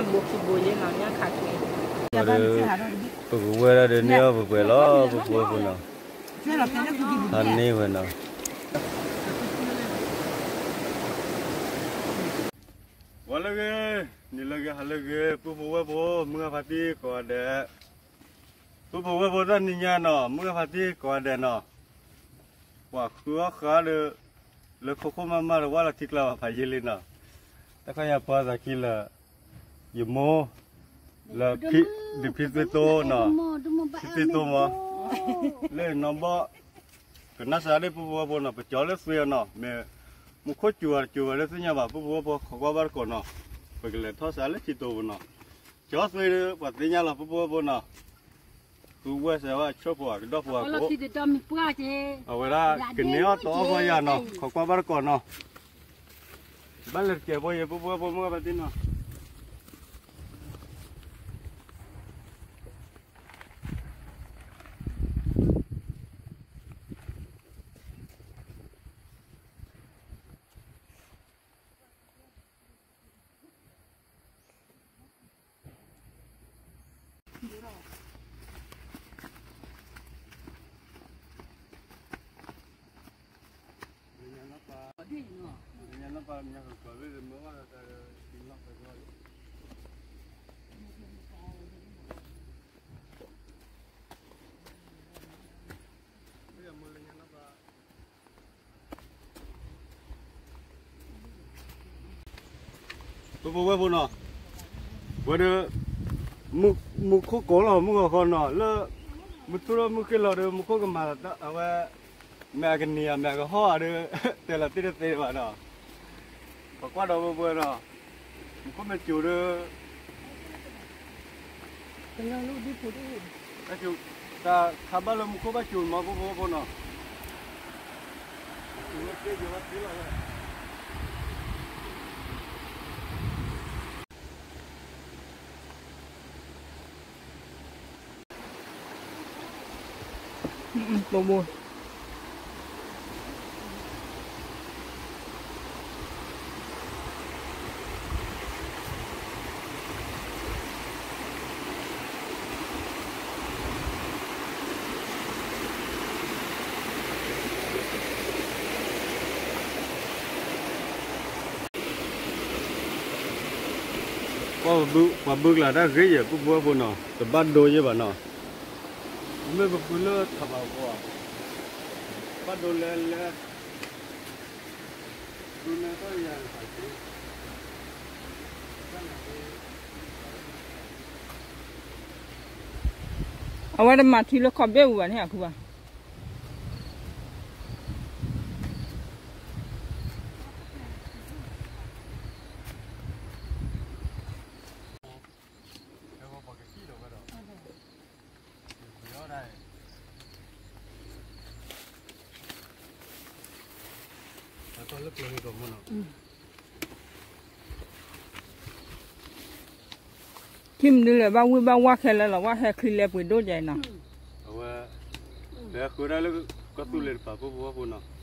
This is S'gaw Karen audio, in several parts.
ဘိခံဘိလံနီၤ ညၣ်ခးခံ, ပကဝဲဒၣ်ဒီးန့ၢ်အီၣ်ပှဲၤပှဲၤလီၤ ပဖိဝဲဖိနီၤ, ဟးန့ၢ်ဝဲနီၤ. ဂီၤလၢအဂ့ၤ, နံၤလၢအဂ့ၤ, ဟါလၢအဂ့ၤ, ပုၢ်ဖိဝဲၢ်ဖိ မုၢ်ဂၢ်ဖါတံၢ်ကိးဂၤဒဲး, ပုၢ်ဖိဝဲၢ်ဖိတၢ်နံၤညါနီၤ မုၢ်ဂၢ်ဖါတံၢ်ကိးဂၤဒဲးနီၤ, ပှၤဃုအီၣ်ဃုအီဒီး လၢခိခိၣ်မးမးဒီး ဝၢ်လီၤထံကျါဘၣ်ဖးယံာ်လံနီၤ, တၢ်ခီယၤပှၤသးခံလၢာ်, ယမိၢ်, လၢဖံ, ဒုးဖံသွ့တိနီၤ, ဖံသွ့တိမး, လၢနီၢ်ဘီၣ်, ကနၣ်စၢ်ဒၣ်ပုၢ်ဖိဝဲၢ်ဖိနီၤ ပကၠီလၢသွ့အီၤနီၤ မ့ၢ်, မူခိၣ်စူၤအီၤတစူၤဝဲလၢသ့ၣ်ညါဘၣ် ပုၢ်ဖိဝဲၢ်ဖိ ခိးကွၢ်ဘၣ်တကိးနီၤ, ပကလဲၤထီၣ်စးလၢခံတိၤပူၤနီၤ, ကၠီသွ့ဒီး ပှၤသ့ၣ်ညါလီၤ ပုၢ်ဖိဝဲၢ်ဖိနီၤ, သူဝဲၢ်စဲးဝဲဆၢဖိ ကဒီၣ်ဖိအကိး, အဝဲဒၣ်ကန့ၢ်အီၣ်တအီၣ်ဃီယၤနီၤ ခိးကွၢ်ဘၣ်တကိးနီၤ, ဘၣ်လဲၤတကဲးဖိယဲ ပုၢ်ဖိဝဲၢ်ဖိ မုၢ်ဂၢ်ဖါတံၢ်နီၤ. ပုၢ်ဖိဝဲၢ်ဖိနီၤ, ဝဲဒီး, မူခိၣ်ကိးလီၤမုၢ်ဂီၤဃီနီၤ လၢ, မုၢ်ထူၣ်လီၤမုၢ်ဃ့လီၤဒီး မူခိၣ်ကမၤအဝဲ, မ့ၢ်အကနံၤဧါ မ့ၢ်အကဟီၣ်ဧါဒီး, တဲလီၤတ့ၢ်တသ့ဘၣ်နီၤ, ပကွၢ်ဒီးပုၢ်ဖိနီၤ, မူခိၣ်မ့ၢ်စူၤဒီး တၢ်ခးဘၣ်လၢမူခိၣ်ဘၣ်စူၤမး ပုၢ်ဖိဖိနီၤ, စူၤဝဲသ့စူၤဝဲသ့လီၤဝဲ ပဘိ ပှၤဘုကျါတၢ်ဂ့ၤယဲၢ် ပုၢ်ဖိဝဲၢ်ဖိနီၤ တဘၣ်ဒိယဲၢ်ဘၣ်နီၤ, မ့ၢ်ပဘုလၢထးဘၣ်ပှၤ, ဘၣ်ဒိလဲၤလဲၤ, ဘုနဲၣ်တၢ်ယၤန့ၣ် အဝဲတမၤထံလၢခီဘ့ၣ်ပူၤဘၣ်န့ၣ် အဃုဘၣ်. ထံၣ်မနုၤလဲၣ် ဘၣ်ဝံၣ်ဘၣ်ဝါခဲလၢာ်လီၤ ဝဲဟဲချံလဲပှ့ၤဒိၣ်ဒ်အံၤနီၤ, အဝဲ, ဟဲဃုဒၣ်လၢကီၢ်သူလ့ၤတပၤ ပုၢ်ဖိဝဲၢ်ဖိနီၤ.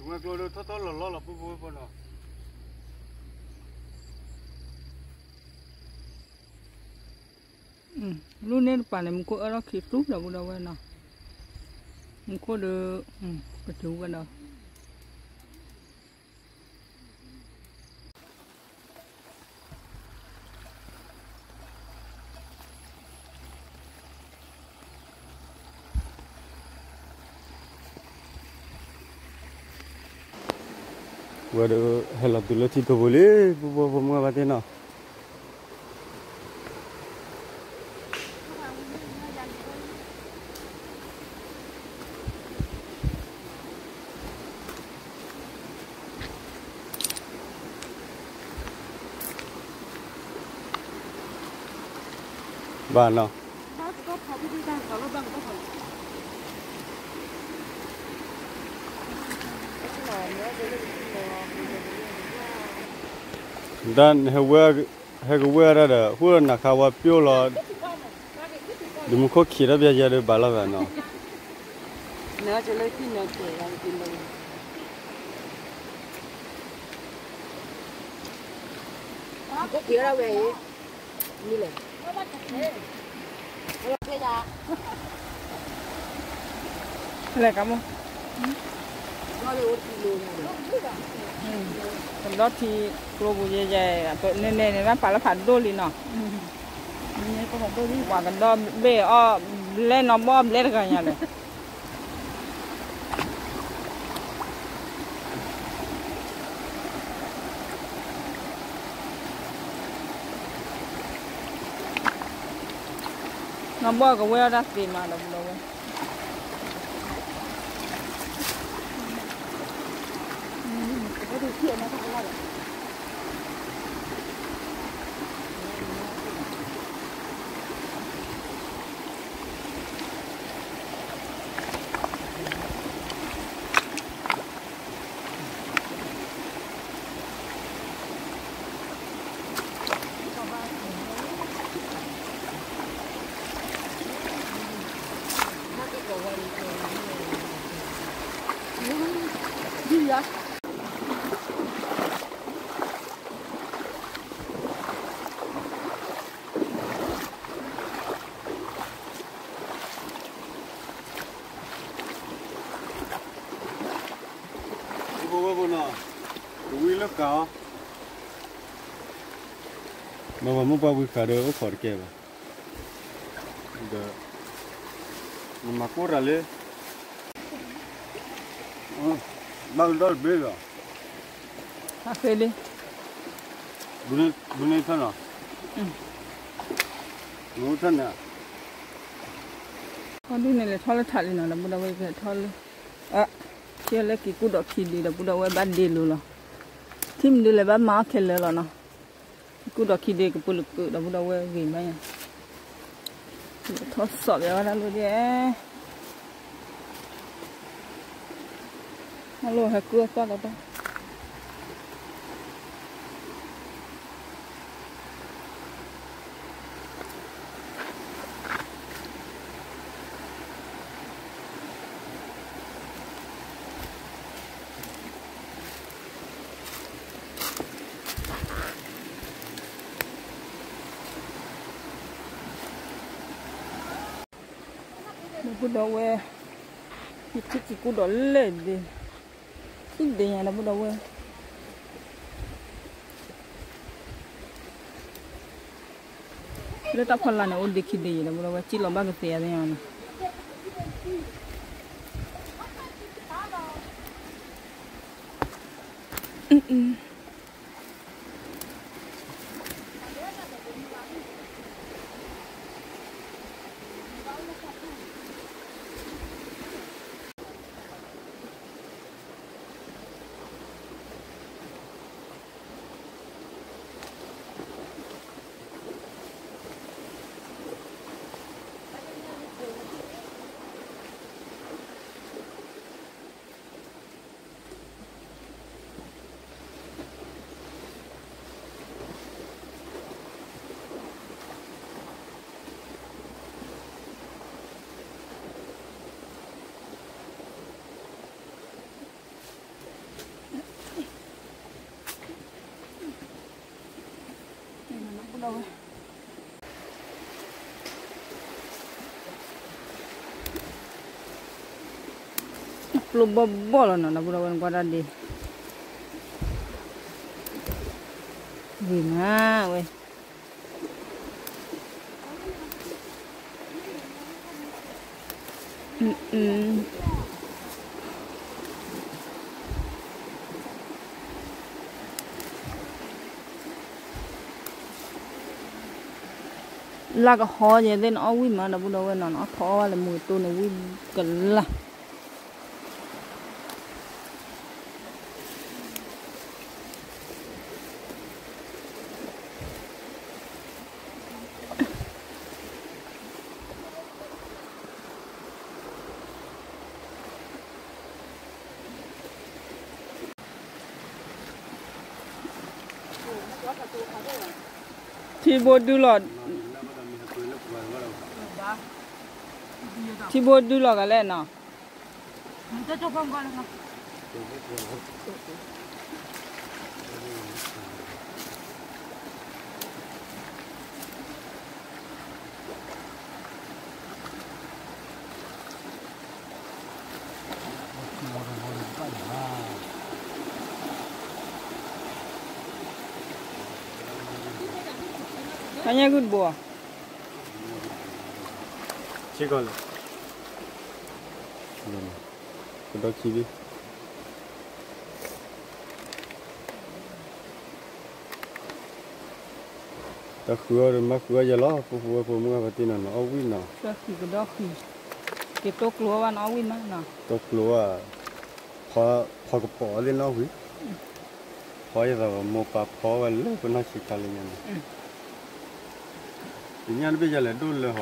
ဝဲကျိဒီးထီၣ်ထီၣ်လီၤလီၤလီၤ ပုၢ်ဖိဝဲၢ်ဖိနီၤ. လူန့ၣ်တပၤန့ၣ် မူခိၣ်အၢထီၣ်ခံသူဒီးဝံၤဒီးဝဲနီၤ, မူခိၣ်ဒီး, ကစူၤဝဲဒီး ဝဲဒီးဟဲလီၤတုၤလၢထံတိာ်ပူၤလံ ပုၢ်ဖိဝဲၢ်ဖိ မုၢ်ဂၢ်ဖါတံၢ်နီၤ. ဘၣ်နီၤ, ဘၣ်ကဘၣ်ဖးဒိၣ်ဒိၣ်တၢ်ကလီၤဘၣ်ကဘၣ်ဖးဒိၣ်, တၢ် ဟဲကဝဲၢ်ဒၣ်ဒီး ဃိနၤခါဝဲပျိလီၤ, ဒုးမူခိၣ်ခံးတၢ်ပျဲယဲဒုးဘၣ်လီၤသးနီၤ, လဲၤကမၣ်, ကဒီထံကျိပူၤယဲယဲ, နဲၣ်န့ၣ် ဘၣ်ပာ်လၢဖးဒိၣ်လံနီၤ, ပှၤကဒီဘ့ၣ်အီၣ်, ဘျဲနီၤဘီဘျဲတဂၤညါဒီး နီၢ်ဘီၣ်ကဝဲအီၣ်တၢ်သ့မးဒီးပူၤဒီးဝဲ, ဝဲဖိနီၤ, ကဝံလၢဃာ်အီၤ, မ့ၢ်ပှၤမုၣ်ပှၤဝံဃာ်ဒီးအိၣ်ခိးတကဲဘၣ်, ဒီး နမၤကိၢ်တၢ်လၢ ဘၣ်ကဒီတဘ့ၣ်လီၤ, အဃ့လံ, ဘုန့ၢ်ထၢၣ်နီၤ, ဘုန့ၢ်ထၢၣ်န့ၣ်, အဒုန့ၣ်လဲၤထီၣ်လၢထးလံနီၤ ဒီပုၢ်ဒီဝဲၢ်ကထီၣ်လၢ, အ, ကဲလၢက့ၤကူၣ်ဒီးခံဒုဒီပုၢ်ဒီဝဲၢ်ဘၣ်ဒ့လိၤလီၤ, ထံၣ်မနုၤလဲၤဘၣ်မၤအီၣ်ခဲလၢာ်လီၤနီၤ, က့ၤကူၣ်ဒီးခံဒုကပၢလၢကုဒီပုၢ်ဒီဝဲၢ်ဂ့ၤမးညါ, ထီၣ်စီးပဝဲဒၣ်လိၣ်ဒဲး အလိၣ်ဟဲကုၢ်အသီၣ်တတီၢ်, ဒီပုၢ်ဒီဝဲၢ်, ယထံၣ်က့ၤကူၣ်ဒီးလဲၣ်ဒ့, ခံဒ့ညါဒီပုၢ်ဒီဝဲၢ် လၢတၢ်ဖီလာ်န့ၣ် အိၣ်ဒ့ခံဒ့ယံၤ ဒီပုၢ်ဒီဝဲၢ် စံၣ်လီၤဘၣ်ကသ့အသ့ၣ်ညါနီၤ. ကျိဘီၣ်ဘီၣ်လီၤနီၤ ဒီပုၢ်ဒီဝဲၢ် နကွၢ်တၢ်ဒ့ ဂ့ၤမးဝဲ လၢကဟီယဲသ့ၣ် နအီၣ်ဝံၣ်မး ဒီပုၢ်ဒီဝဲၢ်နီၤ နအီၣ်ထီၣ်အီၣ်ဝဲလၢမုၢ်ကတိၢ်န့ၣ်ဝံၣ်ကလၢ် ဒီပုၢ်ဒီဝဲၢ် ထံဘိဒုလီၤ, ထံဘိဒုလီၤကလဲၣ်နီၤ. ဟါညါဂုၢ်တဘိ, ဆ့ကီးလဲၣ်, ကဒီခံဘ့ၣ်, တၢ်ဃုအီၤဒီးမၤဃုအီၤယဲလီၤ, ဖိဖိဝဲဖိမုၢ်ဂၤဖါတံၢ်နီၤ, နအီၣ်ဝံၣ်နီၤ, ဃုကဒီဃု, ကတိၢ်ကျိၤဘၣ်နအီၣ်ဝံၣ်မးနီၤ, တိၢ်ကျိၤဘၣ်, ဖီကပိာ်သ့ၣ်နီၣ်ဝံၤ, ဖီယသးဘၣ် မိၢ်ပၢ်ဖီဝဲလၢပနီၢ်ဆံးခါလၢညါန့ၣ်, ယညၣ်တဘ့ၣ်ယၤလဲၤဒိၣ်လၢၤဟ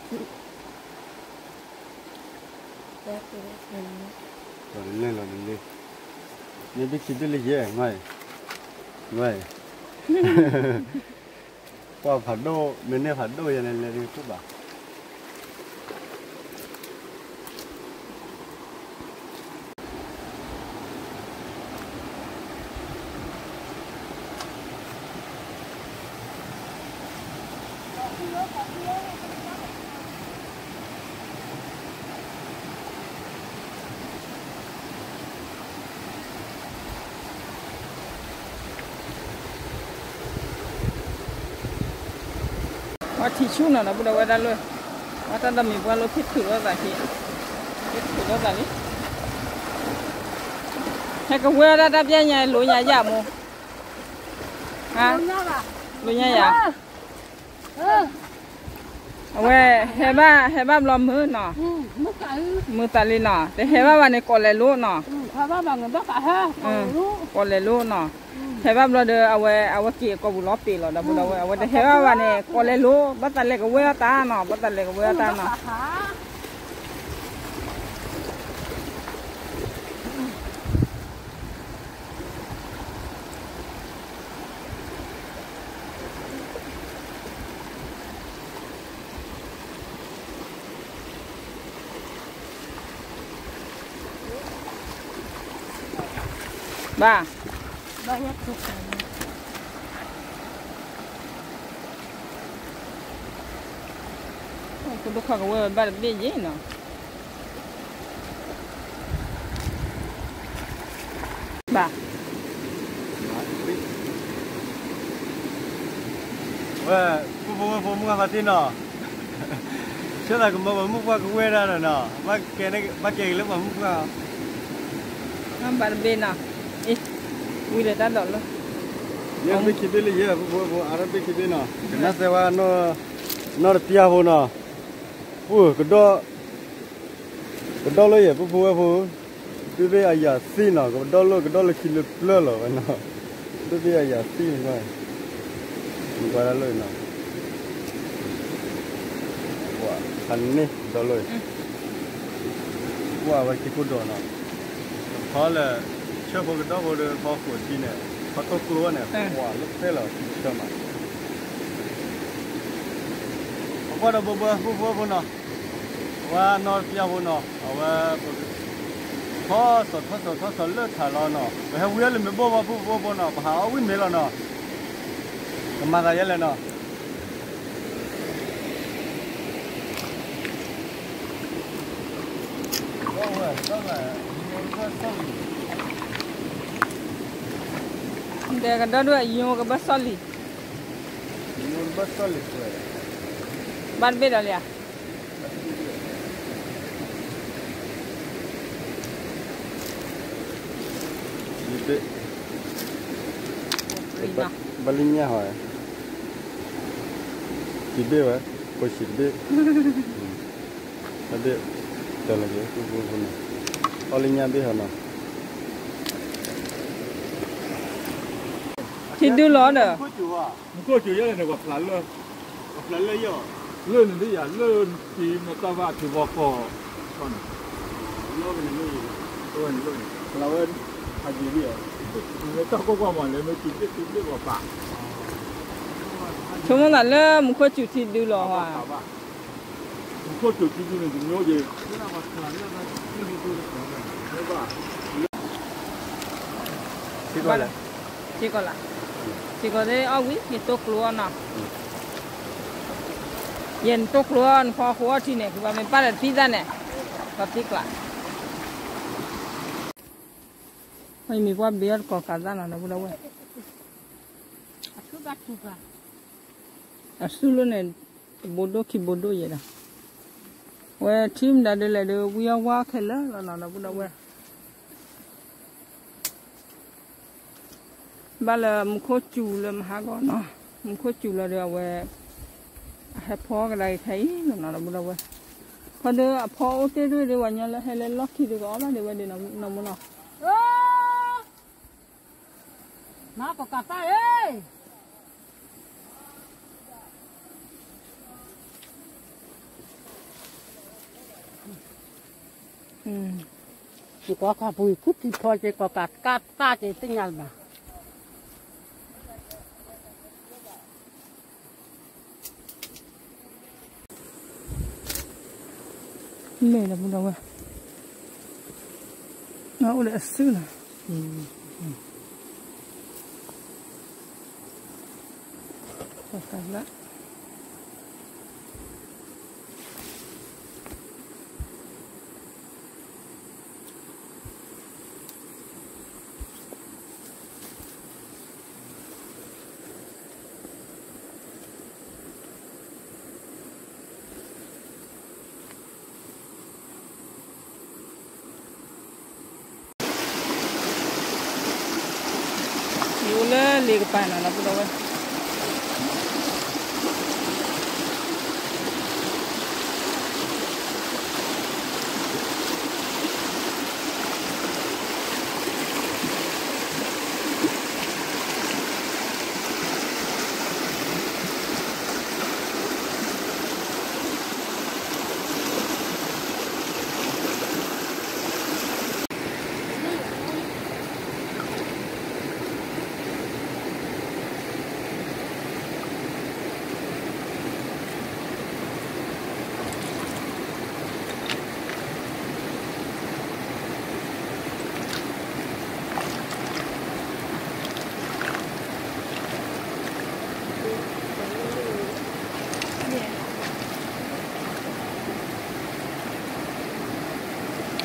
ီ, လီၤတလဲၣ်လီၤတလဲၣ်, မ့ၢ်ဘ့ၣ်ခံဘ့ၣ်လၢယဲၢ်, ဝဲ, ကွၢ်ဖးဒိၣ် မ့ၢ်န့ၢ်ဖးဒိၣ်ယဲၢ်န့ၣ် လဲၤဒုးတဘၣ် ပှၤထံၣ်ဆူၣ်နီၤ ဒီပုၢ်ဒီဝဲၢ်တၢ်လၢ, ပှၤတၢ်ဒီးမံၤပှၢ်လိာ်ထံၣ်ထုးလိာ်သးခံ, ထံၣ်ထုးလိာ်သးလံ, ဟဲကဝဲဒၣ်တၢ်ပျဲညါလိာ်ညါယၤမိၢ်, လိာ်ညါယၤ, အဝဲဟဲဘၣ် ဟဲဘၣ်ဘျီမုာ်နီၤ, မုာ်သးလံနီၤ, တဟဲဘၣ်ဘၣ်န့ၣ် ကိးလဲၤလိာ်နီၤ, ကိးလဲၤလိာ်နီၤ, ဟဲဘၣ်ဘျီဒီး အဝဲ အဝဲက့ၤကိာ်ပူၤလီၤပ့ၤလီၤ ဒီပုၢ်ဒီဝဲၢ်, အဝဲတဟဲဘၣ်ဘၣ်န့ၣ် ကိးလဲၤလိာ်, ဘၣ်သးလဲၤကဝဲအီၣ်တၢ်နီၤ, ဘၣ်သးလဲၤကဝဲအီၣ်တၢ်နီၤ. ဘၣ်, ဖိဒိၣ်ခွါကဝဲၢ်ဝဲဘၣ်တဘ့ၣ်ယဲၢ်နီၤ. ဘၣ်, ဝဲ, ပုၢ်ဖိဝဲၢ်ဖိမုၢ်ဂၤဖါတံၢ်နီၤ, ဆၢသးကမၢပှၤမုၣ်ပှၢ်ကဝဲၢ်ဒၣ်နီၤ, ဘၣ်ကဲက့ၤလၢပှၤမုၣ်ပှၢ်, ဘၣ်တဘ့ၣ်နီၤ, ဝံၤဒီးတၢ်ဒိးလၢ, ယဲၢ်ဘ့ၣ်ခံဘ့ၣ်လၢယဲၢ် ပုၢ်ဖိဝဲၢ်ဖိ အါတဘ့ၣ်ခံဘ့ၣ်နီၤ, ကနၣ်စဲဝဲ နီၢ်တပျၢ်ဖိနီၤ, ပှၤကဒီ ကဒီလၢယဲၢ် ပုၢ်ဖိဝဲၢ်ဖိ, ဘ့ၣ်ဘ့ၣ်အယၤသံနီၤ, ကဒီလၢ ကဒီလၢခံလၢပျၢၤလီၤဝဲနီၤ, ဘ့ၣ်ဘ့ၣ်အယၤသံနီၤ, ကွၢ်ဒၣ်လၢနီၤ, ပှၤခါန့ၣ် ကဒီလၢ, ကွၢ်ဝဲခံခိၣ်ဒီးနီၤ, ဖီလၢ ဆၢဖိကဒီဖိဒီး ဖီခိၣ်ထံန့ၣ် ဖီတိၢ်ကျိန့ၣ် ကွၢ်လၢတဲလီၤဆၢမး, ပကွၢ်ဒီးဘိဘိ ပုၢ်ဖိဝဲၢ်ဖိနီၤ, အဝဲနီၢ်တပျၢ်ဖိနီၤ, အဝဲ ထီစီၤ ထီစီၤ ထီစီၤလၢထးလီၤနီၤ, ပဟဲဝံၤလၢမ့ၢ်ဘိၣ်ဘၣ် ပုၢ်ဖိဝဲၢ်ဖိနီၤ, ပဟးအီၣ်ဝံၣ်မ့ၤလီၤနီၤ, ကမၤသးယဲလဲၣ်နီၤ. ဒီးကဒီဒိၣ်အယိကဘၣ်စီၣ်လံ, ဘၣ်တဘ့ၣ်ဒီးလံဧါ, ဘၣ်, ဘၣ်လၢညါဟီ, ခံဘ့ၣ်ဝဲ, ဖိဆံးတဘ့ၣ်, ဘၣ်ဘ့ၣ်, တၢ်လၢက့ၤ ပုၢ်ဖိဝဲၢ်ဖိန့ၣ်, အီၣ်လၢညါဘ့ၣ်ဟီနီၤ, ထံဒုလီၤဒီး မူခိၣ်စူၤယဲၢ်န့ၣ် ပှၤဖျါလၢ, ပှၤဖျါလၢယဲၢ်, လၢန့ၣ်ဒ်ယၤ လၢတံၤမ့ၢ်တၢ်ဘၣ်ထံဘီကီၢ်, လၢန့ၣ်လၢန့ၣ်, ဖျါဝဲ, ဖးယံၤဒ်အံၤ, မ့ၢ်တၢ်ကွၢ်ကွၢ်မးန့ၣ် မ့ၢ်တုၤဘ့ၣ်တုၤဘ့ၣ်ပှၤပာ်, ဆိကမိၣ်သးလၢမူခိၣ်စူၤထံဒုလီၤဧါ. စ့ၢ်ကီးလၢ, စ့ၢ်ကီးလၢ, စ့ၢ်ကီးသ့ၣ်အီၣ်ဝံၤ ယတိၢ်ကျိအီၣ်နီၤ, ယဲနတိၢ်ကျိအီၣ် နဖီဃိအီထံန့ၣ် ကဘၣ်မ့ၢ်ပၢ်ဒီးသံသၣ်န့ၣ်, ပှၤသံကျါ, မ့ၢ်ပှၢ်ဘ့အီၣ်တကိးကးသၣ်နီၤ ဒီပုၢ်ဒီဝဲၢ် အသူၣ်လၢန့ၣ် တဘိဒိၣ်ခံဘိဒိၣ်ယဲဒီး, ဝဲထံၣ်မတၤဒ်လဲၣ်ဒီး ဝံအီၣ်ဝါခဲလၢာ်လီၤနီၤ ဒီပုၢ်ဒီဝဲၢ်, ဘၣ်လၢမူခိၣ်စူၤလၢမဟါဂီၤနီၤ, မူခိၣ်စူၤလီၤဒီးအဝဲ အဟဲဖီကဒါက့ၤခဲအံၤလီၤနီၤ ဒီပုၢ်ဒီဝဲၢ်, ခီဒီးအဖီအိၣ်တ့ၢ်တ့ၢ်ဒီး ပှၤညီလၢဟဲလၢလီၢ်ခံဒီးကအီၣ်ဘၣ်ဒံးဝဲဒံးနီၤ မိၢ်နီၤ နီၢ်ကကးသၣ်ဧၢ, ယကွၢ်ခီပူၤယခူၣ်ထံဖီက့ၤ ကကးသၣ်က့ၤသ့ၣ်ညါလၢၤဘၣ် မ့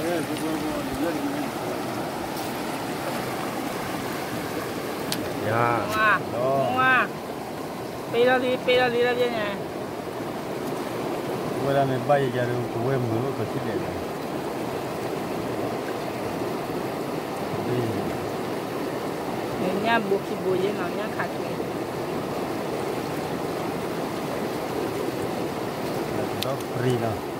ၢ်ဒီပုၢ်ဒီဝဲၢ်, အိၣ်ဒီးအစုနီၤ, ကကးသၣ် ယအိၣ်လၢလ့ကပၤနီၤ ဒီပုၢ်ဒီဝဲၢ်, ယၤ, ပ့လီၤလံ ပ့လီၤလံလၢညါ, ဝဲဒၣ်မ့ၢ်ဘၣ်ယၤယၤဒီး ပဝဲမုာ်အိၣ်ကီးထံၣ်ဒဲးလီၤ, ညၣ်ဘိခံဘိယဲနီၤ ညၣ်ခးခံ, ဒီးပြံလီၤ. ကံလီၤလံ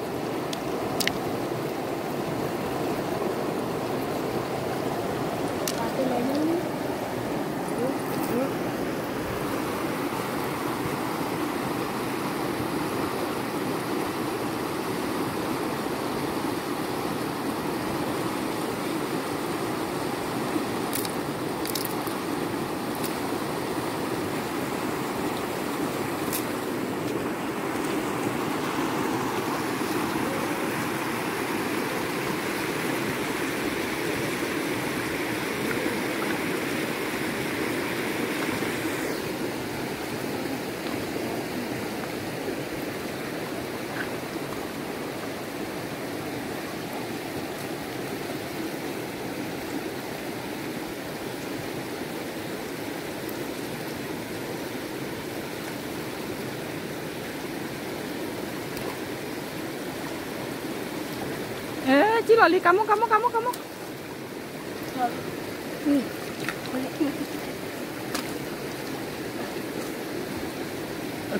ကမိၣ် ကမိၣ် ကမိၣ် ကမိၣ်,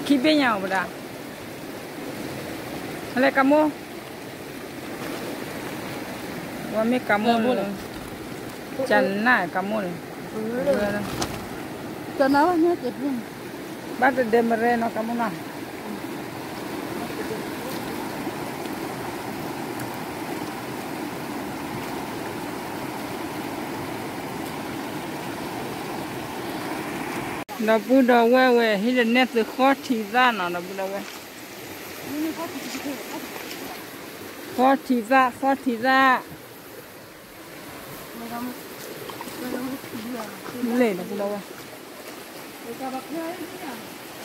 ခံဘ့ၣ်ညါအီၤဝဲဒၣ်, လဲၤကမိၣ်, ဝဲမ့ၢ်ကမိၣ်လၢ, ကနၣ်ကမိၣ်န့ၣ်, ကနၣ်ဝဲညါ, ဘၣ်တဒဲမရဲနီၤ ကမိၣ်နီၤ. ဒီပုၢ်ဒီဝဲၢ်ဝဲ ဟံၣ်တနဲၣ်သုဃီထံသၣ်နီၤ ဒီပုၢ်ဒီဝဲၢ်, ဃီထံသၣ် ဃီထံသၣ်, လဲၣ်ဒီပုၢ်ဒီဝဲၢ်,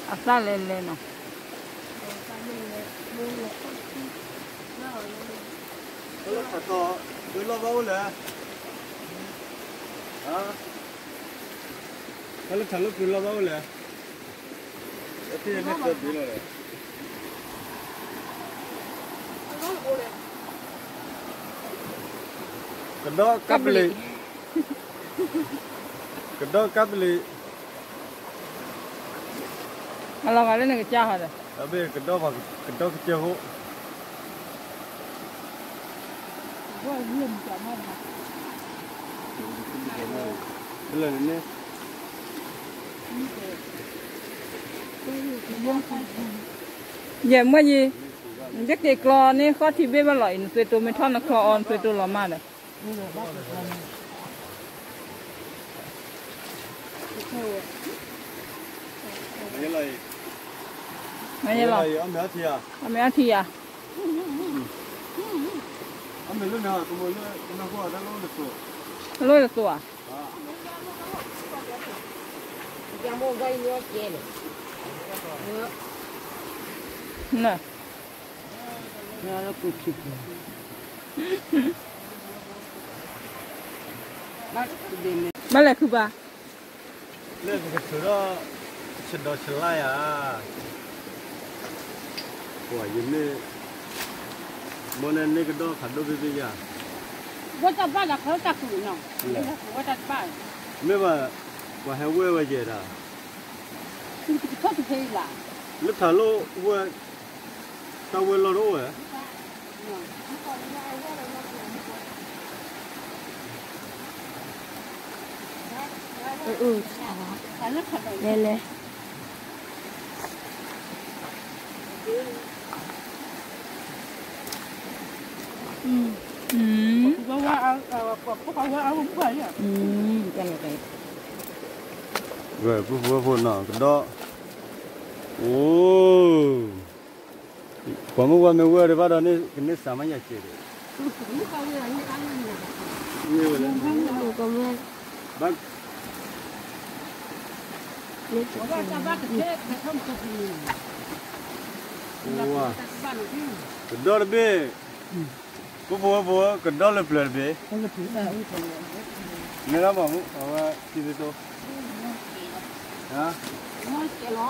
အသၣ်လဲၤလဲၤနီၤ. လၢထးလီၢ်ဘၣ်အိၣ်လဲၣ်, လၢထးလီၢ်ဖုလီၢ်ဘၣ်အိၣ်လဲၣ်, အတန့ၣ်သၢဘ့ၣ်လီၤလဲၣ်, ကဒီးကပလံၤ, ကဒီးကပလံၤ, အလီၤဂာ်လၢနကစၢ်ဟီဒီး, ကဒီးကစၢၢ်ဟိ, လၢန့ၣ် ယဲၢ်မ့ၢ်ယံၤ, ယက့ၤကျီန့ၣ် ဃီထံဘ့ၣ်ဘၣ်လီၤအံၤ နသွံတိၤမ့ၢ်ထီၣ်နချီအီၤ နသွံတိၤလီၤမၢ်ဒီး, မ့ၢ်လီၤ, အမ့ၢ်အထံယၤ, အလီၢ်တသိးဧါ, ဘၣ်လဲၤခုဘၣ်, လၢပကထုးထီၣ် ဆဒီးဆလါယၤ, ပှၤယမ့ၢ်, ဘီန့ၣ်န့ၣ်ကဒီးဖးဒိၣ်ဘ့ၣ်ဘ့ၣ်ယၤ, ဝဲတဘၣ်ဒီးခီတၢ်ကူးနီၤ, ဝဲတဘၣ်, မ့ၢ်ဘၣ်, ပှၤဟဲဝဲဝဲယဲဒၣ်, လၢထးလီၢ်ဝဲ, တၢ်ဝဲလီၢ်တအိၣ်ဝဲ လဲၤလဲၤ, ပူဖိဝဲဖိနီၤ ကဒီး, အိ, ပှၤမုၢ်ဝဲမ့ၢ်ဝဲဒၣ်ဘၣ်ဒီးန့ၣ် ကန့ၢ်စးမးယၤကဲးဒီး, မ့ၢ်ဝဲလၢ, ဘၣ်, ကဒီးတဘ့ၣ်, ပူဖိဝဲဖိ ကဒီးလၢပျၢၤတဘ့ၣ်, မ့ၢ်လၢမ့ၢ်မူ အဝဲထံသတိ မ့ၢ်ကဲးလီၤ,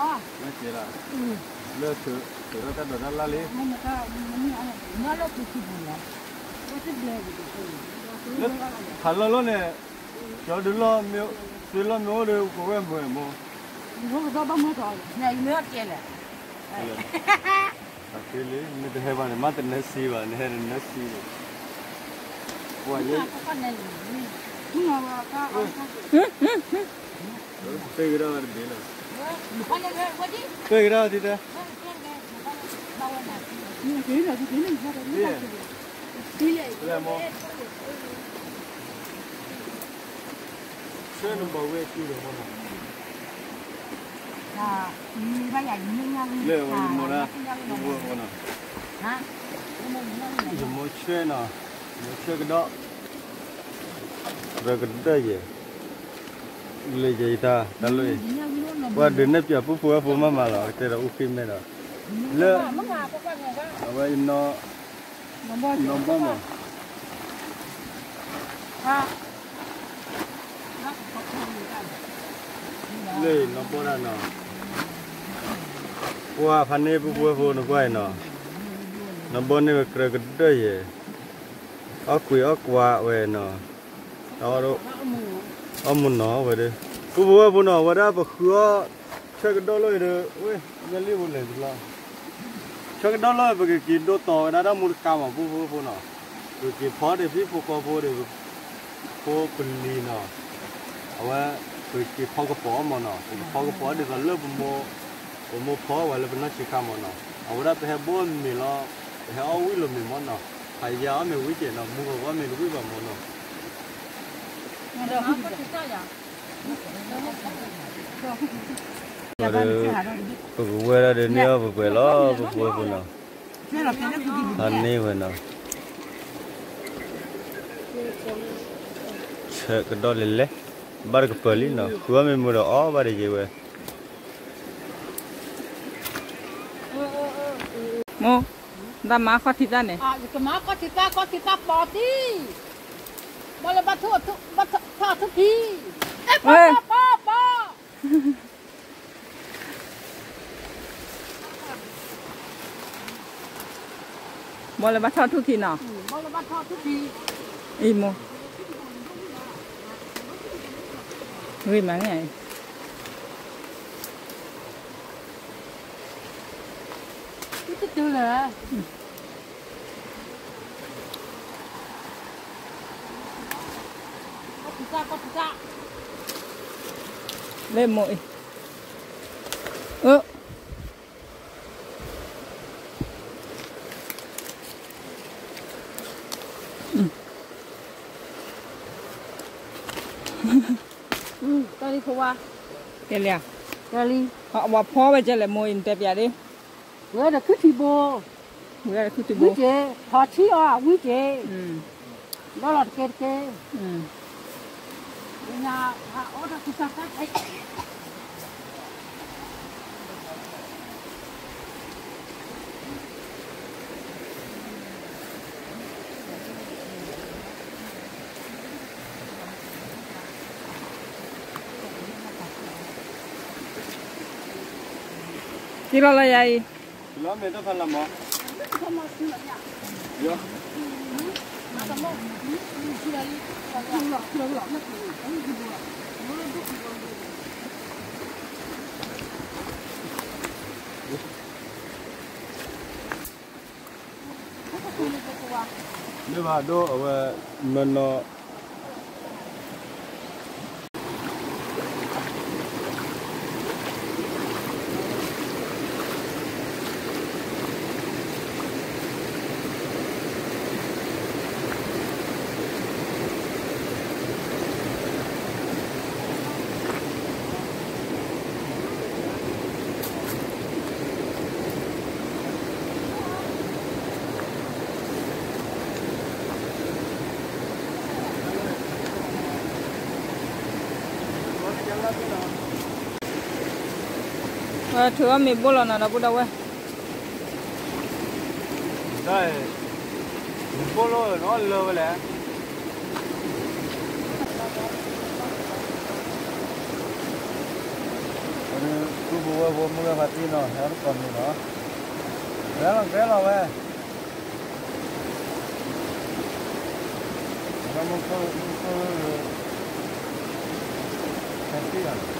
လၢထုးထီၣ်တၢ်ဒိးတၢ်လၢ်လံ, လၢဖးလီၢ်လီၢ်န့ၣ်, ကၠီဒုးလီၢ်, သုလီၢ်မ့ၢ်အိၣ်ဒီး ပဝဲမုာ်မ့ၢ်, ကဲးလဲၣ်, တၢ်သ့လံ မ့ၢ်တဟဲဘၣ်န့ၣ် မ့ၢ်တနၢၤစံဘၣ် နဟဲတနၢၤစံန့ၣ်, ပှၤယဲ, ပ့ၤကဒါတဘ့ၣ်လီၤ, ပ့ၤကဒါတဘ့ၣ်, လဲၤမ့ၢ်, ဆှၢနဘၣ်ဝဲကံၤဒီးမ့ၢ်နီၤ, လဲၤဝဲယမိၢ်ဒၣ်, ယမိၢ်ဆှၢနီၤ, ယမိၢ်ဆှၢကဒီး, ရၢကဒၢယဲၢ်, လၢယဲၢ်ယတၢ်တၢ်လၢ, ပှၤဒုးနဲၣ်ပၠးပူဖိဝဲဖိမးမးလီၤ ကတဲဒီးအူဃံမဲဒီး, လၢ, အဝဲ, နီၢ်ဘီမး, လၢနီၢ်ဘီဒၣ်နီၤ, ကွၢ်ဖးန့ၢ်ပူဖိဝဲဖိနကွၢ်အံၤနီၤ, နီၢ်ဘီန့ၣ်ဝဲကြၢးကဒၢယဲၢ်, အီၣ်ကွံာ်အီၣ်ကွၢ်ဝဲနီၤ, အီၣ်မူနီၤဝဲဒီး, ပူဖိဝဲဖိနီၤ ဝဲဒၣ်ပဃုအီၣ်, ဆၢကဒီးလီၤအံၤဒီး ဝဲ, ညါလံၢ်ဖိလဲၤတဘျီ ဆၢကဒီးလီၤ ပကက့ၤဒိတီၤဝဲဒၣ်တၢ်မူတကါမး ပူဖိဝဲဖိနီၤ, ပက့ၤဖီဒံးဖံဖိကီဖိဒီး, ဖိပလံၤနီၤ, အဝဲ, ပက့ၤဖီကပီၤအီၣ်မးနီၤ ပကဖီကပီၤဒ်သိးလၢပမိၢ်, ပမိၢ်ဖီဝဲလၢပနီၢ်ဆံးခါမးနီၤ အဝဲဒၣ်ပဟဲဘိမ့ၤလီၤ, ပဟဲအီၣ်ဝံၣ်လီၤမ့ၤမးနီၤ, ဖးယၤအီၣ်မ့ၤဝံၣ်ကဲးနီၤ မူဂီၤဂီၢ်မ့ၤတဝံၣ်ဘၣ်မးနီၤ, ဒီး ပကဝဲဒၣ်ဒီးန့ၢ်အီၣ်ပှဲၤပှဲၤလီၤ ပဖိပနီၤ, အန့ၢ်ဝဲနီၤ, ဆၢကဒီးလဲၤလဲၤ, ဘၣ်တကပၤလံနီၤ, ဃုအီၣ်မ့ၢ်မုာ်ဒီးအီၣ်ဘၣ်တယံၤဝဲ. မိၢ်, တၢ်မၤခီၣ်ထံးတၢ်န့ၣ်, ကမၤခီၣ်ထံးတၢ် ခီၣ်ထံးတၢ်ပီၤတံၢ်, ဘၣ်လၢဘၣ်ထီၣ်ထူၣ်ထံး, ပီၤပီၤပီၤ, ဘၣ်လၢဘၣ်ထီၣ်ထူၣ်ထံးနီၤ, အံၤမိၢ်, ဂ့ၤမးန့ၣ်, တတုၤလၢ လၢမိၢ်အံၤ, အၢ, တၢ်လံဖိဝါ, တၢ်လံ, ဝၤဖီဝဲကဲလဲၣ်မိၢ်အံၤ နတဲပျးဒ်, ဝဲဒီးခုထံဘိ, ဝဲဒီးခုထံဘိ, ဝံက့ၤ, ထီၣ်ထံအီၤဝံက့ၤ, ဒီးလီၤတကဲတကဲ, က့ၤလီၤလၢယၤအံၤ, မ့ၢ်ဘၣ်ဒိၣ်အဝဲ မၢနီၤ ထုးအီၣ်မ့ၤဘိလီၤနီၤ ဒီပုၢ်ဒီဝဲၢ်, မ့ၤဘိလီၤနီၤလၢဝဲလဲၣ်, ပုၢ်ဖိဝဲၢ်ဖိမုၢ်ဂၤဖါတံၢ်နီၤ ဟဲတကိးမ့ၤနီၤ, ကဲလီၤကဲလီၤဝဲ မုၢ်ခိၣ် မုၢ်ခိၣ် ဟဲတံၢ်လီၤ.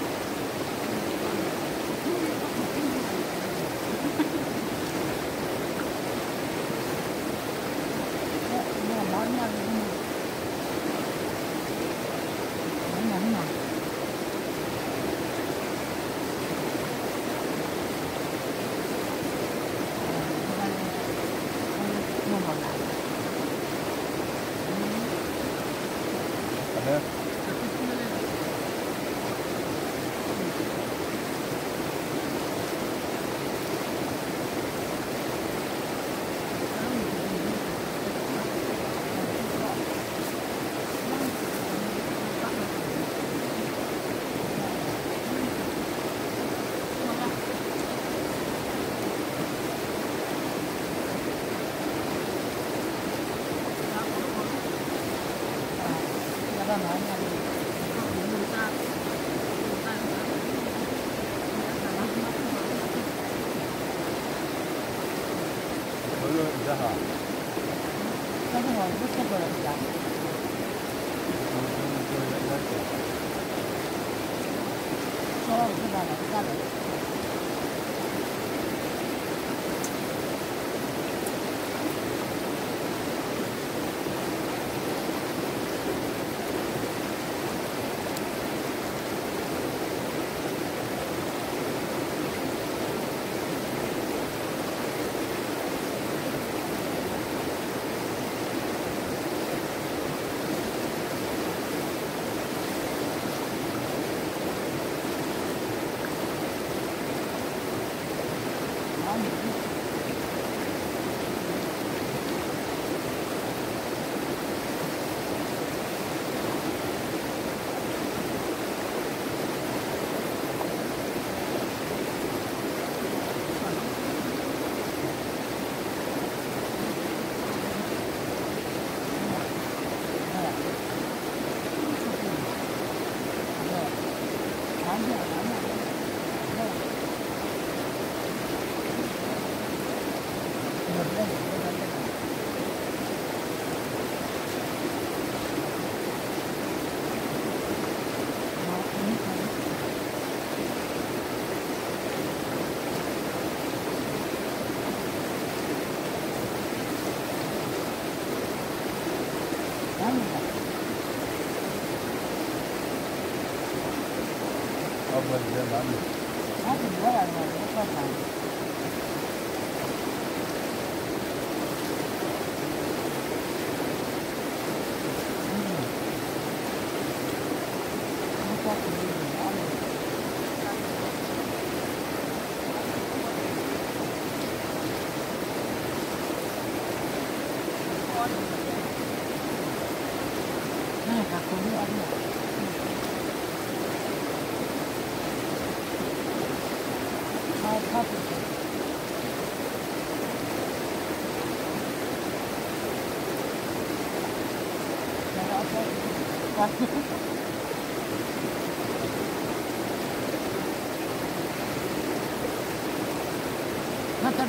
မၤတၢ်ဒီး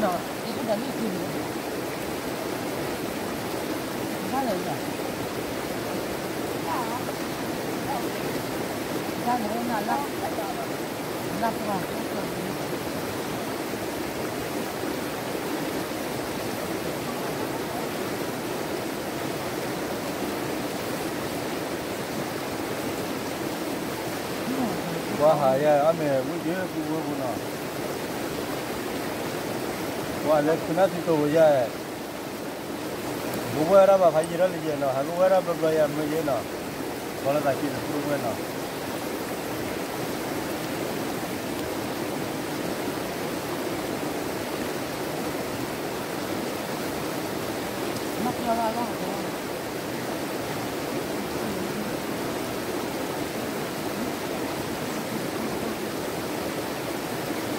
ယအိၣ်ဒီးလၢယကုၢ်န့ၣ်, ဘၣ်လဲၣ်ယၤ, ဘၣ်လဲၣ်အိၣ်နၤလၢ, လၢပှၤ ပှၤဟးယၤ အမ့ၢ်ဝံၣ်က့ၤပူၤဝဲပူၤနီၤ, ပှၤလဲၤခုနၢ်ထံတိၢ်ဝဲယၤ, ဘိးဝဲဒၣ်ဘၣ်ဖးယံာ်ထီၣ်လၢယဲနီၤ, ဟးလိဝဲဒၣ်ဘျီဘျီယၤမ့ၢ်ယဲနီၤ, ပှၤလၢသးက့ၤတဖုဝဲနီၤ. ဖးန့ၣ်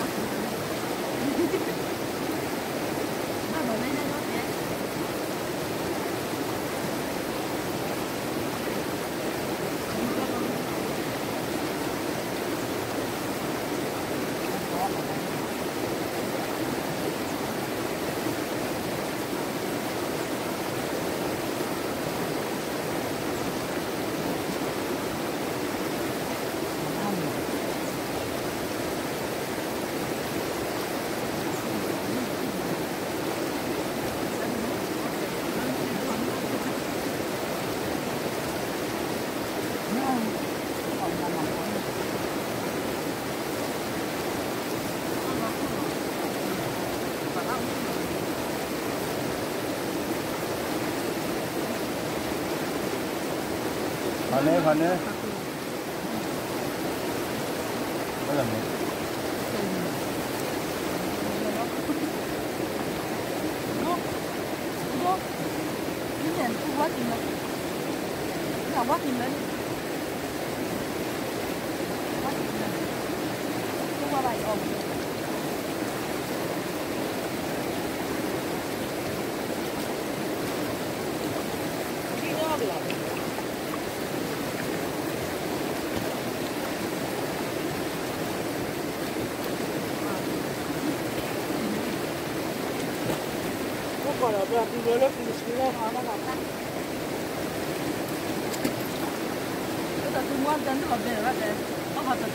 ဖးန့ၣ်, ဘၣ်လဲၣ်မ့ၢ်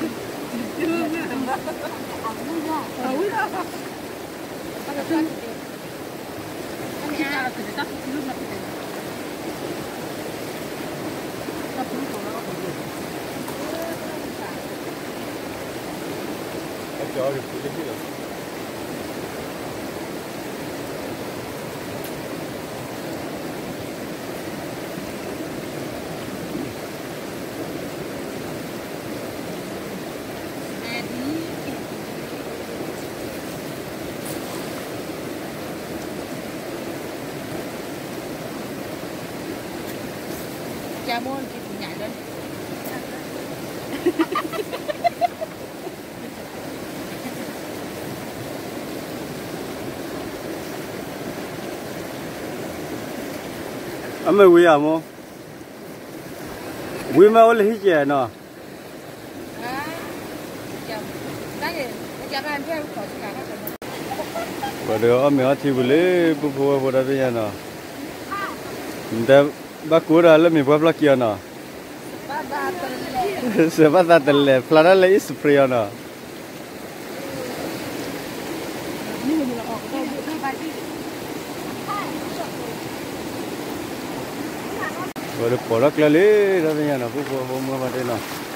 အမ့ၢ်ဝံၤဧါမိၢ်, ဝံၤမ့ၢ်အိၣ်လၢဟံၣ်ကဲနီၤ. ဝဲဒီးအီၣ်မ့ၤအီထံပူၤလံ ပုၢ်ဖိဝဲၢ်ဖိဒီဘ့ၣ်ညါနီၤ, နတဲဘၣ်ကိးဒီးလၢမ့ၢ်ပှၢ်ဖျီၣ်ကံအီၤနီၤ, စၢၤဘၣ်သးတလဲၤ ဖျါတၢ်လၢ East Spring အီၤနီၤ. ဝဲဒီးပိာ်ထီၣ်ကျဲလံ ဒီဘ့ၣ်ညါနီၤ ပုၢ်ဖိဝဲၢ်ဖိမုၢ်ဂၢ်ဖါတံၢ်နီၤ.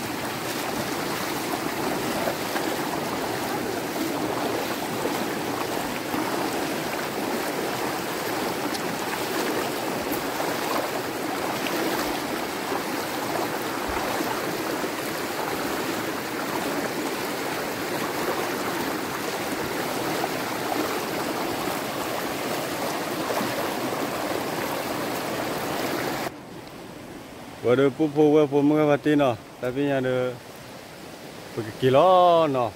ဝဲဒီးပုၢ်ဖိဝဲၢ်ဖိမုၢ်ဂၢ်ဖါတံၢ်နီၤ တၢ်ဖဲညါဒီး ပကက့ၤလီၤနီၤ.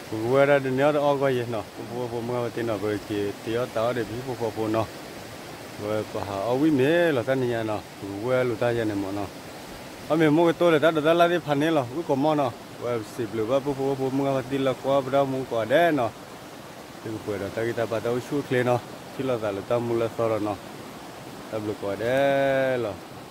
ပကဝဲဒၣ်ဒ်န့ၣ်အီၤတအီၣ်ဂီၢ်ယဲနီၤ ပုၢ်ဖိဝဲၢ်ဖိမုၢ်ဂၢ်ဖါတံၢ်နီၤ ပကက့ၤတ့အီၣ်တၢ်အီၣ်ဒီးပဟံၣ်ဖိဃီဖိနီၤ. ဝဲပဟးအီၣ်ဝံၣ်မ့ၤလီၤတၢ်နံၤညါနီၤ ပကဝဲလိာ်တၢ်ယဲန့ၣ်မ့ၢ်နီၤ. အီၣ်မ့ၤမိၢ်ကတိၢ်လၢတၢ်ဒိးတၢ်လၢ်သ့ၣ်တဖၣ်န့ၣ်လီၤ ဝံၣ်ကီးမီၢ်နီၤ. ဝဲစံးဘျုးဘၣ်ပုၢ်ဖိဝဲၢ်ဖိမုၢ်ဂၢ်ဖါတံၢ်လၢကွၢ်ပဒၣ်မူကိးဂၤဒဲးနီၤ. သုကပှဲၤဒီးတၢ်ဂံၢ်တၢ်ဘါတၢ်အိၣ်ဆူၣ်အိၣ်ချ့နီၤ ထံၣ်လိာ်သးလၢတၢ်မူလၢသီဒီးနီၤ. တၢ်ဘျုးကိးဂၤဒဲးလီၤ.